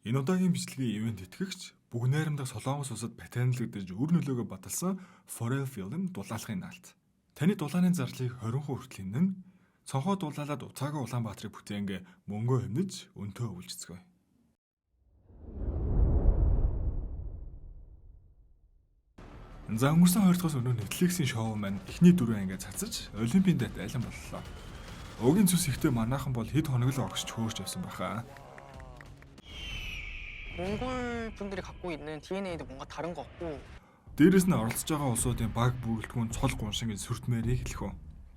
Энэ удаагийн бичлэгийн ивент итгэгч бүгд найрамдах Солонгос улсад патентлагдаж үр нөлөөгөө баталсан Forel Film дулаалахын наалт. Таны дулааны зарлалыг 20% хүртэл хэмнэн цонхоо дулаалаад уцаагаа Улаанбаатарыг бүтээнгээ мөнгөө хэмнэж өнтөө өвлжцгөөе. За өнгөрсөн 2 дахь өнөө Netflix-ийн шоу маань эхний дөрвөн ангиа цацаж Олимпийн дайт айлан боллоо. Угийн зүс ихтэй манаахан бол хэд хоног л огшч хөөрч явсан байхаа. 몽골 분들이 갖고 있는 DNA도 뭔가 다른 것 같고 Дээрэс нь оролцож байгаа улсуудын баг бүрэлдэхүүн цол гуншин гэж сүртмээрийг хэлэх үү.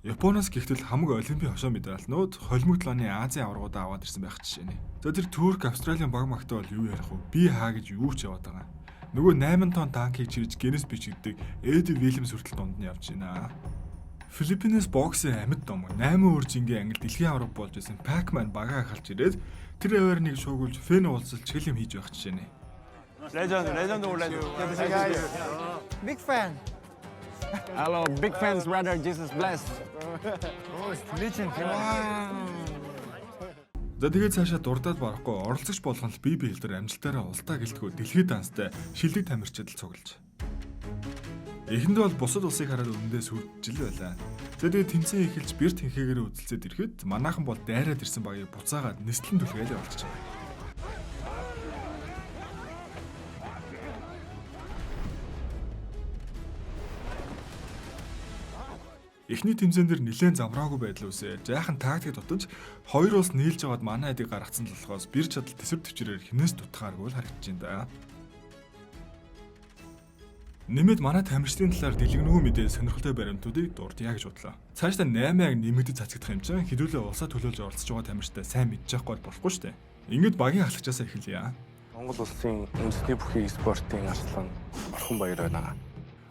Японоос гихтэл хамаг олимпийн хошоо медальнууд холимогдол оны Азийн аваргуудаа аваад ирсэн байх жишээ нэ. За тэр Турк, Австралийн баг магтаа бол юу ярих вэ? Би хаа гэж юу ч яваад байгаа. Нөгөө 8 тонн танкийг чирэж Гиннес бичигддэг Эди Вильямс хүртэл дунд нь явж байна. Филиппинээс боксын амьд домог 8 өөр жингийн англи дэлхийн аварга болж исэн Пакман багаа ахалж ирээд тэр аваар нэг шуугуулж фэн уулзалт чиглэл юм хийж байх жишээ нэ. Legend, legend, legend. Big fan. Hello, big fans, brother. Jesus bless. Legend. За тэгээд цаашаа дурдаад барахгүй оролцогч болгон л бие биелдэр амжилтаараа ултаа гэлтгүү дэлхийд данстай шилдэг тамирчид л цуглаж. Эхэндээ бол бусад улсыг хараад өмнөдөө сүржил байлаа. За тэгээд тэмцээн эхэлж бэр тэнхээгээр үзэлцээд ирэхэд манаахан бол дайраад ирсэн багийг буцаагаад нислэн түлгээл болчихжээ. Эхний тэмцээн дээр нэлээд замраагүй байдал үүсээ. Жаахан тактик дутаж хоёр улс нийлж аваад манай эдийг гаргацсан л болохоос бэр чадал төсвөр төвчрээр хинээс дутхааргүй л харагдаж байна да. Нэмээд манай тамирчдын талаар дэлгэнгүй мэдээ сонирхолтой баримтуудыг дурдъя гэж бодлоо. Цаашдаа 8 анги нэмэгдэж цацагдах юм чинь хэдүүлээ улсаа төлөөлж оролцож байгаа тамирчдаа сайн мэдж явахгүй бол болохгүй шүү дээ. Ингээд багийн ахлагчаасаа эхэлье. Монгол улсын үндэсний бүхий спортын арслан Орхон Баяр байна.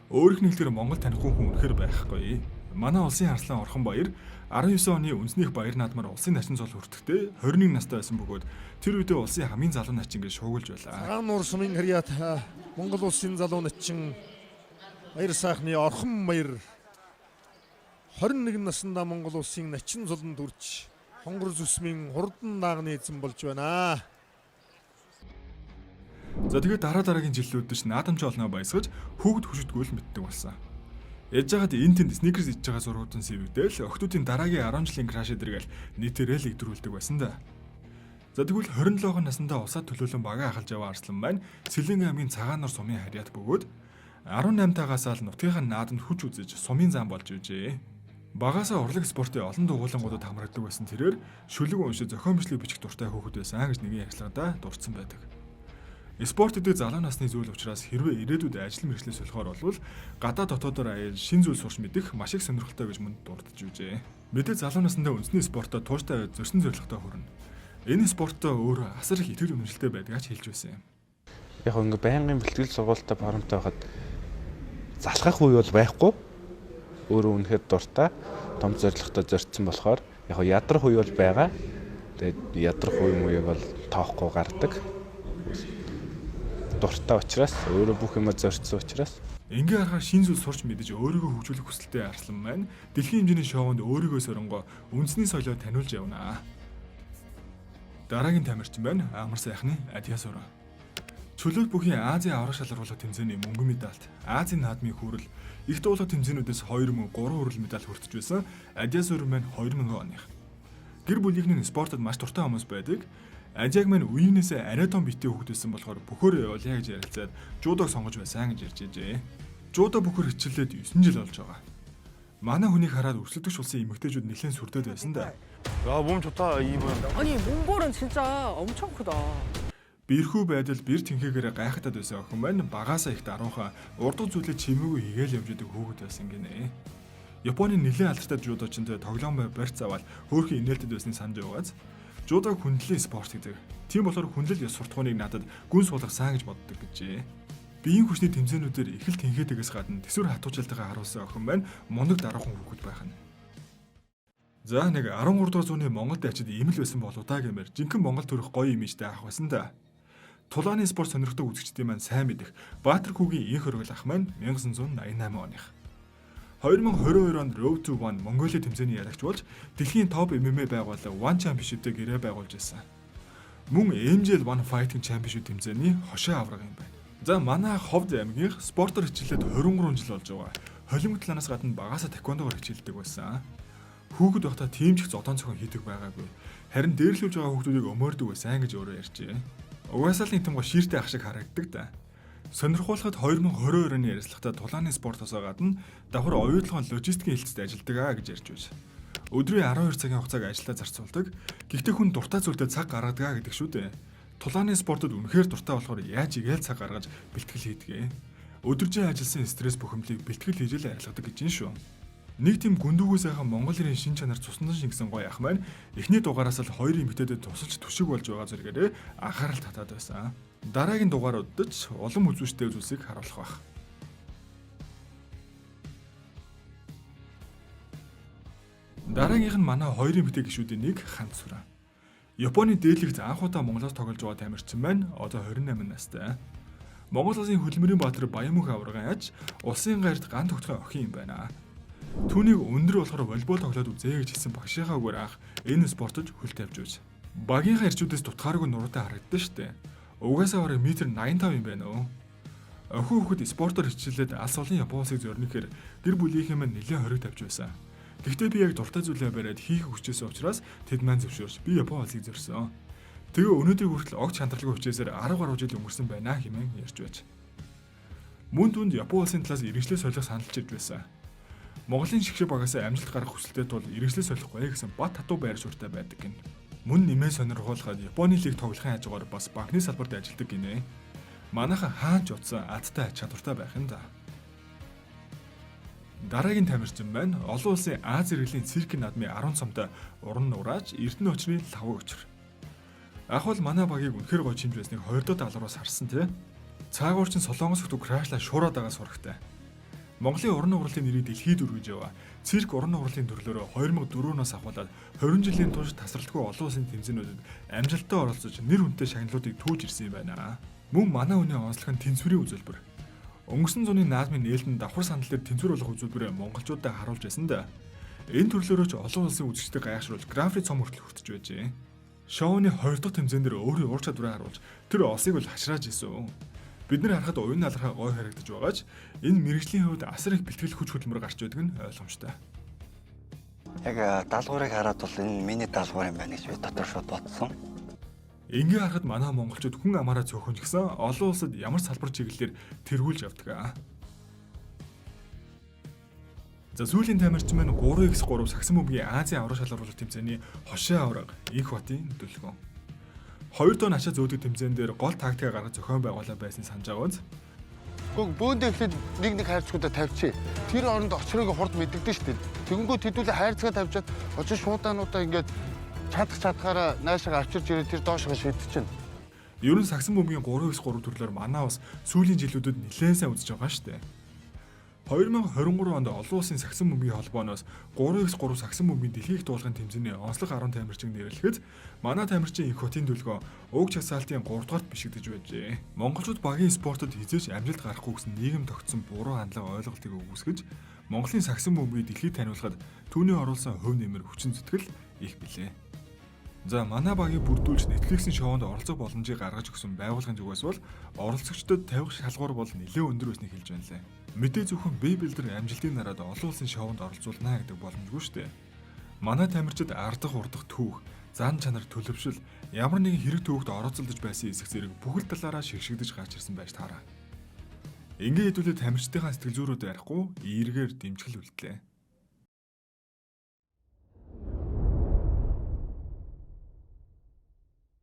Өөрийнх нь хэлээр Монгол танихгүй хүн үнэхээр байхгүй. Манай улсын арслан Орхон Баяр 19 оны үндэснийх баяр наадмаар улсын начин цол хүртэхдээ 21 настай байсан бөгөөд тэр үедээ улсын хамгийн залуу начин гэж шуугилж байлаа. Цагаан нуур сумын харьяат Монгол улсын залуу начин Баяр сайхны Орхон Баяр 21 наснда Монгол улсын начин зуланд үрж хонгор зүсмийн хурдан даагны эзэн болж байна. За тэгээд дараа дараагийн жилүүдэд ч наадамч олноо баясгаж хүүхд хөшөдгөө л мэддэг болсон. Яж хагаад энэ тэнд сникерс идж байгаа зургуудын сэвэгдэл охтуудын дараагийн 10 жилийн краш эдэргээл нийтээрээ л игдрүүлдэг байсан да. За тэгвэл 27 наснда улсаа төлөөлөн багаа ахалж яваа арслан маань Сэлэнгэ аймгийн Цагаан нуур сумын харьяат бөгөөд 18 тагаас л нутгийнхаа наадамд хүч үзэж сумын зам болж үйжээ. Багаасаа урлаг спортын олон дугуулангуудад хамрагдаг байсан тэрээр шүлэг уншиж зохион бичлэг бичих дуртай хүүхэд байсан гэж нэгэн ярилцлагадаа дурдсан байдаг. Спорт гэдэг залуу насны зүйл учраас хэрвээ ирээдүйд ажил мэргэжлээ солихоор болвол гадаа дотоодоор аялж шин зүйл сурч мэдэх маш их сонирхолтой гэж мөн дурдж үйжээ. Мэдээ залуу насндаа үндэсний спортоо тууштай зорьсон зорилготой хүрнэ. Энэ спорттой өөрөө асар их итгэл үнэмшилтэй байдгаа ч хэлж байсан юм. Яг ингээ байнгын бэлтгэл сургуультай парамтай байхад залхах үе бол байхгүй. Өөрөө үнэхээр дуртай, том зорилготой зорьсон болохоор яг ядрах үе бол байгаа. Тэгээд ядрах үе мууг бол тоохгүй гардаг. Дуртай учраас өөрөө бүх юмаа зорьсон учраас Ингээ харахаар шин зүйл сурч мэдэж өөрийгөө хөгжүүлэх хүсэлтэй арслан маань дэлхийн хэмжээний шоунд өөрийгөө соронгоо үндэсний соёлоо таниулж явна. Дараагийн тамирчин байна амар сайхны Адиасура. Чөлөөт бүхий Азийн аврах шалгаруулах тэмцээний мөнгөн медальт, Азийн наадмын хүрэл, их дуулах тэмцээнүүдээс 2 мөн 3 хүрэл медаль хүртэж байсан Адиасур маань 2000 оных. Гэр бүлийнх нь спортод маш дуртай хүмүүс байдаг. Ажиаг маань үеийнээсээ арай том биетэй хүүхэд байсан болохоор бөхөөр явуулъя гэж ярилцаад жудог сонгож байсан гэж ярьж байжээ. Жудо бөхөр хичээлээд 9 жил болж байгаа. Манай хүнийг хараад өрсөлдөгч улсын эмэгтэйчүүд нэлээд сүрдээд байсан да. 야, 몸 좋다, 이분. 아니 몽골은 진짜 엄청 크다. Бэрхүү байдал бэр тэнхээгээр гайхатад байсан охин маань багаасаа их даруйхан урдуу зүйлээ чимээгүй хийгээл явж идэг хүүхэд байсан гинэ. Японы нэлээд алдартай жудочинтой тоглоом барьц аваад хөөрхөн инээлтэд байсныг санаж байгаас жудог хүндлэлийн спорт гэдэг. Тийм болохоор хүндлэл ёс суртахууныг надад гүн суулгасан гэж боддог гэжээ. Биеийн хүчний тэмцээнүүдээр их л тэнхээдэгээс гадна төсвөр хатуучилтайгаа харуулсан охин маань мундаг даруухан хүүхэд байх нь. За нэг 13 дугаар зууны Монгол дайчид ийм л байсан болоо да гэмээр жинхэнэ Монгол төрөх гоё имижтэй авах байсан да. Тулааны спорт сонирхдаг үзэгчдийн маань сайн мэдэх Баатар хүүгийн инх өргөл ах маань 1988 оных. 2022 онд Road to One Mongolia тэмцээний ялагч болж дэлхийн топ MMA байгууллага One Championship-тэй гэрээ байгуулж байсан. Мөн MJL One Fighting Championship тэмцээний хошой авраг юм байна. За, манай Ховд аймгийнх спортоор хичээлээд 23 жил болж байгаа. Холимог талаас гадна багасаа таквондогоор хичээлдэг байсан. Хүүхэд байхдаа тийм ч их зодон цохон хийдэг байгаагүй. Харин дээрлүүлж байгаа хүүхдүүдийг өмөөрдөг байсан гэж өөрөө ярьжээ. Угаасаа л нэг тийм гоо шииртэй ах шиг харагддаг да. Сонирхуулахад 2022 оны ярилцлагатаа тулааны спортоосоо гадна давхар оюутлогын логистикийн хэлцэд ажилладаг аа гэж ярьж байж. Өдрийн 12 цагийн хугацааг ажиллаа зарцуулдаг. Гэхдээ хүн дуртай зүйлдээ цаг гаргадаг аа гэдэг шүү дээ. Тулааны спортод үнэхээр дуртай болохоор яаж игээл цаг гаргаж бэлтгэл хийдэг. Өдөржин ажилласан стресс бухимдлыг бэлтгэл хийж л арилгадаг гэж юм шүү. Нэг тийм гүндүүгөө сайхан Монгол ерийн шин чанар цуснан шингэсэн гоё ах маань эхний дугаараас л хоёр эмэгтэйдэд тусалж түшиг болж байгаа зэрэгээрээ анхаарал татаад байсан. Дараагийн дугааруудад ч улам үзүүштэй зүйлсийг харуулах байх. Дараагийнх нь манай хоёр эмэгтэй гишүүдийн нэг Хант Сүрэн. Японы дээдлэгт анх удаа Монголоос тоглож байгаа тамирчин маань одоо 28 настай. Монгол улсын хөдөлмөрийн баатар Баянмөнх аваргын аж улсын гайрт ган тогтохын охин юм байна. Түүнийг өндөр болохоор волейбол тоглоод үзье гэж хэлсэн багшийнхаа үгээр анх энэ спортод хөл тавьж байж. Багийнхаа ирчүүдээс дутгааргүй нуруутай харагдсан шүү дээ. Угаасаа бараг метр 85 юм байна өө. Охин хүүхэд спортоор хичээлээд алс олон Япон улсыг зорино гэхээр гэр бүлийнхээ маань нэлээд хориг тавьж байсан. Гэхдээ би яг дуртай зүйлээ бариад хийх хүчээсэн учраас тэд маань зөвшөөрч би Япон улсыг зорьсон. Тэгээ өнөөдрийг хүртэл огт шантралгүй хичээсээр 10 гаруй жил өнгөрсөн байна хэмээн ярьж байж. Мөн түнд Япон улсын талаас иргэжлээ солих санал чирж байсан. Монголын шигшээ багаас амжилт гаргах хүсэлтэй тул иргэжлээ солихгүй гэсэн бат татуу байр суурьтай байдаг гин. Мөн нэмээ сонирхуулахад Японы лиг тоглохын хажуугаар бас банкны салбарт ажилладаг гинэ. Манайхан хаан ч утсан адтай чадвартай байх юм да. Дараагийн тамирчин маань олон улсын Аз зэрэглэлийн циркийн наадмын 10 цомтой уран нурааж Эрдэнэ очрын лавг учир. Ах бол манай багийг үнэхэр гоё чимж байсныг 2 дахь даалгавраас харсан тий. Цаагуур чинь Солонгос хүмүүс крашлаа шуураад байгаа сурагтай. Монголын уран нугралын нэрийг дэлхийд өргөж яваа. Цирк уран нугралын төрлөөрөө 2004 оноос ахуулаад 20 жилийн турш тасралтгүй олон улсын тэмцээнүүдэд амжилттай оролцож нэр хүндтэй шагналуудыг түүж ирсэн юм байна. Мөн манай хүний онцлог нь тэнцвэрийн үзүүлбэр. Өнгөрсөн зууны наадмын нээлтэн давхар сандал дээр тэнцвэр болох үзүүлбэрээ монголчуудад харуулж байсан да. Энэ төрлөөрөө ч олон улсын үзэгчдэд гайхшруулж гран-при цом хүртэл хүртэж байжээ. Шоуны 2 дахь тэмцээн дээр өөрийн ур чадвараа харуулж тэр осыг бол хашрааж исэн. Бид нар харахад уян алархаа гой харагдаж байгаа ч энэ мэрэгжлийн хувьд асар их бэлтгэл хүч хөдөлмөр гарч байдаг нь ойлгомжтой. Яг даалгаврыг хараад бол энэ миний даалгавар юм байна гэж би дотор шууд бодсон. Ингээ харахад манай монголчууд хүн амаараа цөөхөн ч гэсэн олон улсад ямар салбар чиглэлээр тэргүүлж явдаг аа. За, сүүлийн тамирчин маань 3x3 сагсан бөмбөгийн Азийн авраг шалгаруулах тэмцээний хошой авраг Инх Батын Дүлгөн. Хоёр доо ачаа зөөдөг тэмцээн дээр гол тактикаа гаргаж зохион байгуулаа байсныг санаж байгаа үз. Гүг бөөндөө эхлээд нэг нэг хайрцагуудаа тавьчих. Тэр оронд очрыг хурд мэдэгдэн шүү дээ. Тэгэнгүүт хэдүүлээ хайрцгаа тавьчаад очиж шуудаануудаа ингээд чадах чадхаараа наашаага авчирч ирээд тэр доошоо шидчихэв. Ер нь сагсан бөмбөгийн 3x3 төрлөөр манай бас сүүлийн жилүүдэд нэлээд сайн үзэж байгаа шүү дээ. 2023 онд олон улсын сагсан бөмбөгийн холбооноос 3x3 сагсан бөмбөгийн дэлхийн их дуулгын тэмцээний онцлог 10 тамирчин нэрлэхэд манай тамирчин Инх Батын Дүлгөө уг жагсаалтын 3 дугаарт бишигдэж байжээ. Монголчууд багийн спортод хэзээ ч амжилт гаргахгүй гэсэн нийгэм тогтсон буруу хандлага ойлголтыг үүсгэж Монголын сагсан бөмбөгийг дэлхийд таниулахад түүний оруулсан хувь нэмэр хүчин зүтгэл их билээ. За, манай багийг бүрдүүлж Netflix-ийн шоунд оролцох боломжийг гаргаж өгсөн байгууллагын зүгээс бол оролцогчдод тавих шалгуур бол нэлээд өндөр байсныг хэлж байна лээ. Мэдээ зөвхөн бие бэлдэр амжилтын дараад олон улсын шоунд оролцуулна гэдэг боломжгүй шүү дээ. Манай тамирчид ардах урдах түүх, зан чанар, төлөвшил ямар нэгэн хэрэг төвөгт орооцолдож байсан эсэх зэрэг бүхэл талаараа шигшигдэж гарч ирсэн байж таараа. Ингээ хэдүүлээ тамирчдынхаа сэтгэл зүйрүүд ярихгүй эргээр дэмжгэл үлдлээ.